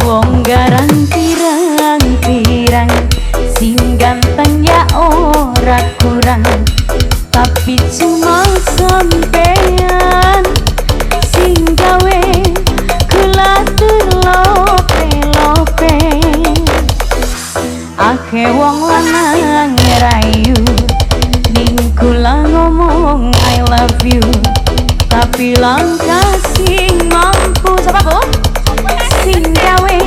Wong garang pirang-pirang, sing ganteng ya ora kurang, tapi cuma sampean sing gawe kula terlope-lope. Akeh wong lanang ngerayu ning kula ngomong I love you, tapi langkah sing mampu. Sapa Bu? Sing gawe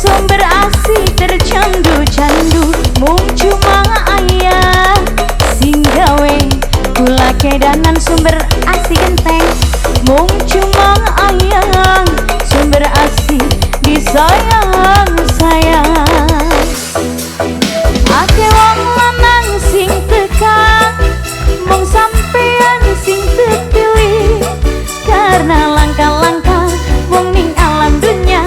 sumber asih tercandu-candu, mung cuma ayah sing gawe kula kedanan sumber asih genteng, mung cuma ayah sumber asih disayang sayang. Akeh wong lanang sing teka, mung sampean sing terpilih, karena langkah-langkah wong ning alam dunya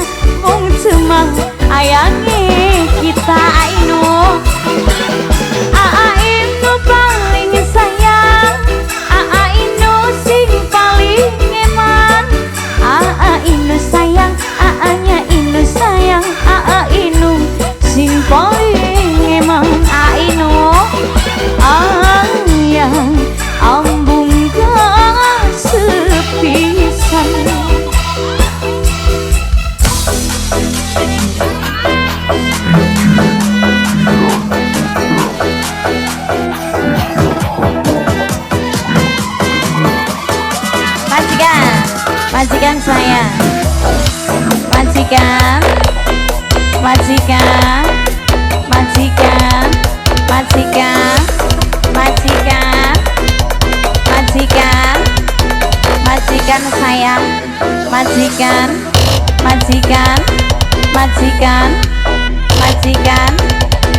mung cuma ayange kita. Ainu, Ainu paling sayang, Ainu sing paling eman, Ainu sayang, Aanya Inu sayang, Ainu sing paling eman. Ainu ayang ambung sepisan. Majikan, majikan saya, majikan, majikan, majikan, majikan, majikan, majikan, majikan sayang, majikan, majikan, majikan, majikan,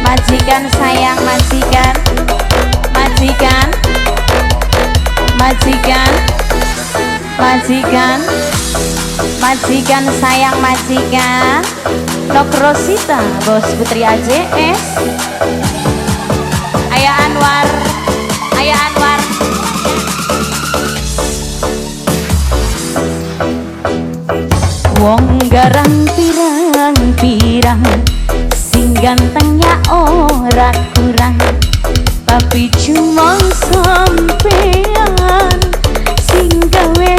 majikan sayang, majikan, majikan, majikan, majikan, majikan sayang, majikan. Nok Rosita, bos Putri AJS. Ayah Anwar, Ayah Anwar. Wong garang pirang-pirang, sing ganteng ya ora kurang, tapi cuma sampean sing gawe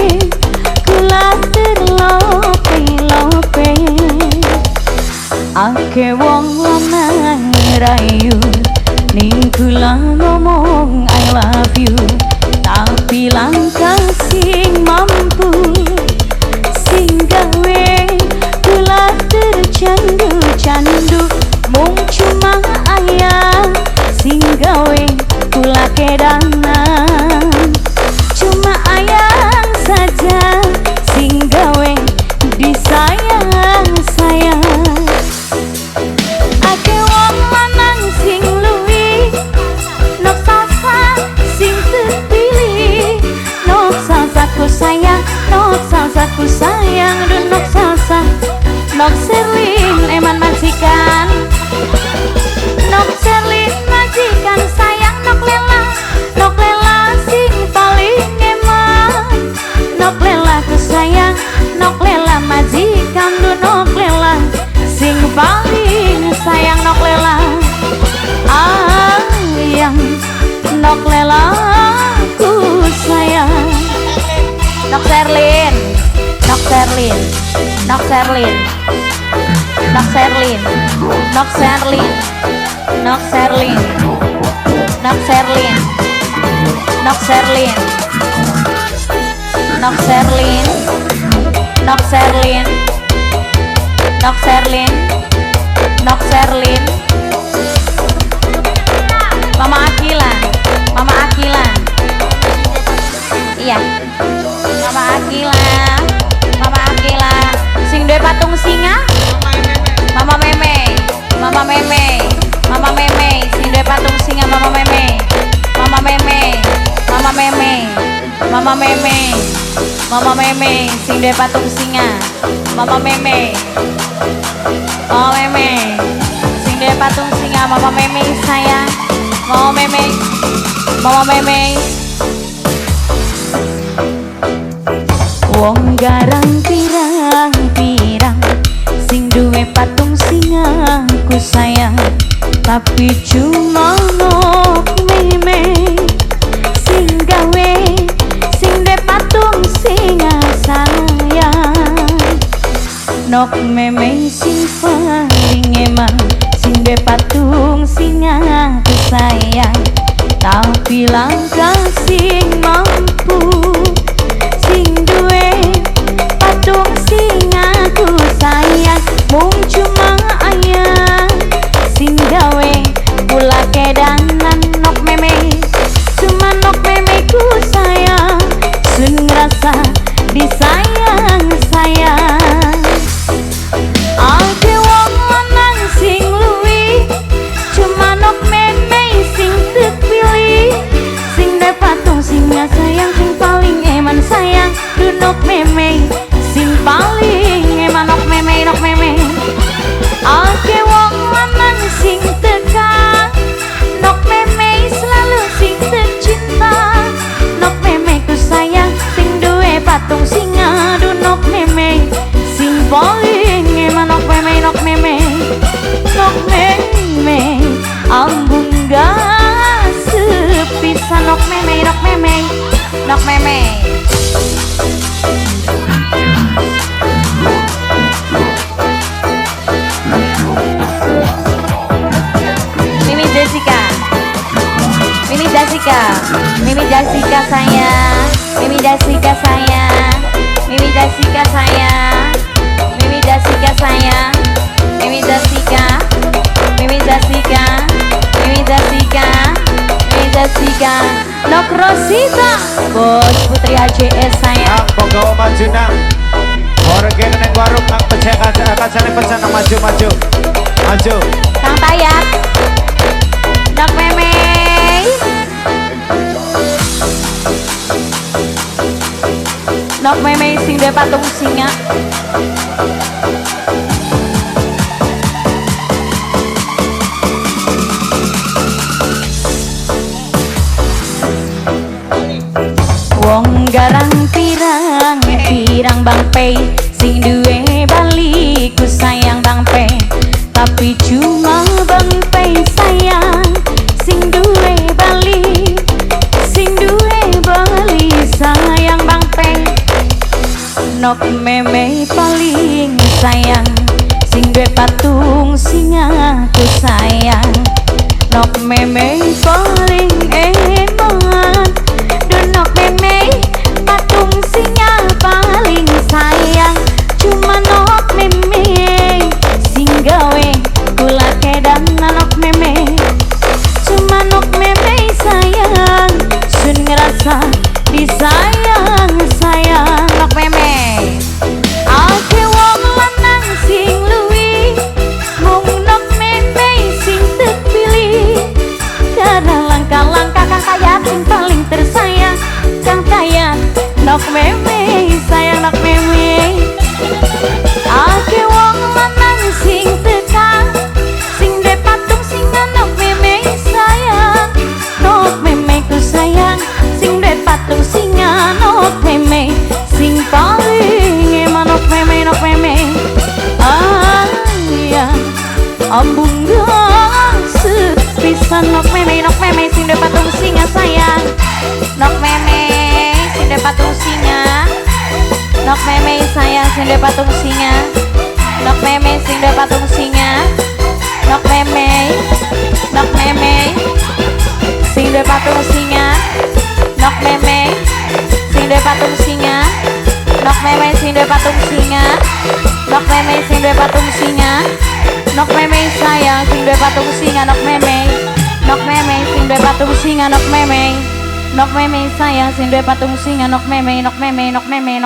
kula terlope-lope. Akeh wong lanang ngerayu ning kula ngomong I love you, tapi langkah sing mampu sing gawe kula tercandu-candu, mung cuma ayah sing gawe kula kedanan, cuma ayang saja sing gawe disayang sayang. Akeh wong lanang sing luwih, nok salsa sing terpilih, nok salsaku sayang, nok salsaku sayang, dun nok salsa, nok Serlin eman majikan, nok Serlin majikan sayang, nok lela, nok lela sing paling eman, nok lela ku sayang, nok lela majikan, dun nok lela sing paling sayang, nok lela ayang, nok lela ku sayang. Nok Serlin, nok Serlin, nok Serlin, nok Serlin, nok Serlin, nok Serlin, nok Serlin, nok Serlin, nok Serlin, nok Serlin, nok Serlin, nok Serlin. Mama Akila, Mama Akila, iya, Mama Akila, Mama Akila, sing duwe patung singa, Mama Meme, Mama Meme, Mama Meme, sing duwe patung singa, Mama Meme, Mama Meme, Mama Meme, Mama Meme, Mama Meme, sing duwe patung singa, Mama Meme. duwe patung singa, Mama Meme sayang. Mama Meme, Mama Meme. Wong garang pirang-pirang sing duwe patung singa ku sayang, tapi cuma Nok Meme sing gawe sing duwe patung singa sayang. Nok Meme sing paling eman sing duwe patung singa ku sayang, tapi langka sing mampu sing duwe patung singa ku sayang. Mung cuma ayah sing gawe kula kedanan Nok Meme, cuma Nok Meme ku sayang, sun ngerasa disayang sayang. Ake wong lanang sing luwi, cuma Nok Meme sing terpilih, sing duwe patung singa sayang, sing paling eman sayang. Du Nok Meme sing paling eman, Nok Meme, Nok Meme. Ake wong lanang sing teka, Nok Meme selalu sing tercinta. Nok Meme ku sayang sing duwe patung singa, du Nok Meme sing paling eman, Nok Meme, Nok Meme. Nok Meme ambung sepisan, Nok Meme, Nok Meme, Nok Meme. Mimi Jessica, Mimi Jessica, Mimi Jessica sayang, Mimi Jessica sayang, Mimi Jessica sayang, Mimi Jessica sayang, Mimi Jessica, Mimi Jessica, Mimi Jessica, Mimi Jessica. Nok Rosita, Bos Putri AJS sayang. Nang ponggawa maju nang. Warga neng warung nang pecah kaca kacane pecah nang maju maju. Maju. Kang Tayat. Nok Meme. Nok Meme sing duwe patung singa. Wong garang pirang pirang Bang Pei sing duwe bali ku sayang Bang Pei, tapi cuma Bang Pei sayang sing duwe bali, sing duwe bali sayang Bang Pei. Nok Meme paling sayang sing duwe patung singa ku sayang. Nok Meme paling eman, du Nok Meme patung singa paling sayang. Cuma Nok Meme sing gawe kula kedanan, Nok Meme, cuma Nok Meme sayang, sun ngerasa disayang sayang. Nok Meme. Ake wong lanang sing luwi, mung Nok Meme sing terpilih, karena langkah-langkah Kang Tayat sing paling tersayang. Kang Tayat Nok Meme sayang, Nok Meme. Ake wong lanang sing teka, sing duwe patung singa, Nok Meme sayang. Nok Meme ku sayang sing duwe patung singa, Nok Meme sing paling eman, Nok Meme, Nok Meme. Ah iya, ambung sepisan, Nok Meme, Nok Meme sing duwe patung singa sayang. Nok Meme sing duwe patung singa, Nok Meme sayang sing duwe patung singa, Nok Meme sing duwe patung singa, Nok Meme, Nok Meme sing duwe patung singa, Nok Meme sing duwe patung singa, Nok Meme sing duwe patung singa, Nok Meme sing duwe patung singa, Nok Meme sayang sing duwe patung singa, Nok Meme, Nok Meme sing duwe patung singa, Nok Meme, Nok Meme sayang sing duwe patung singa, Nok Meme, Nok Meme, Nok Meme, Nok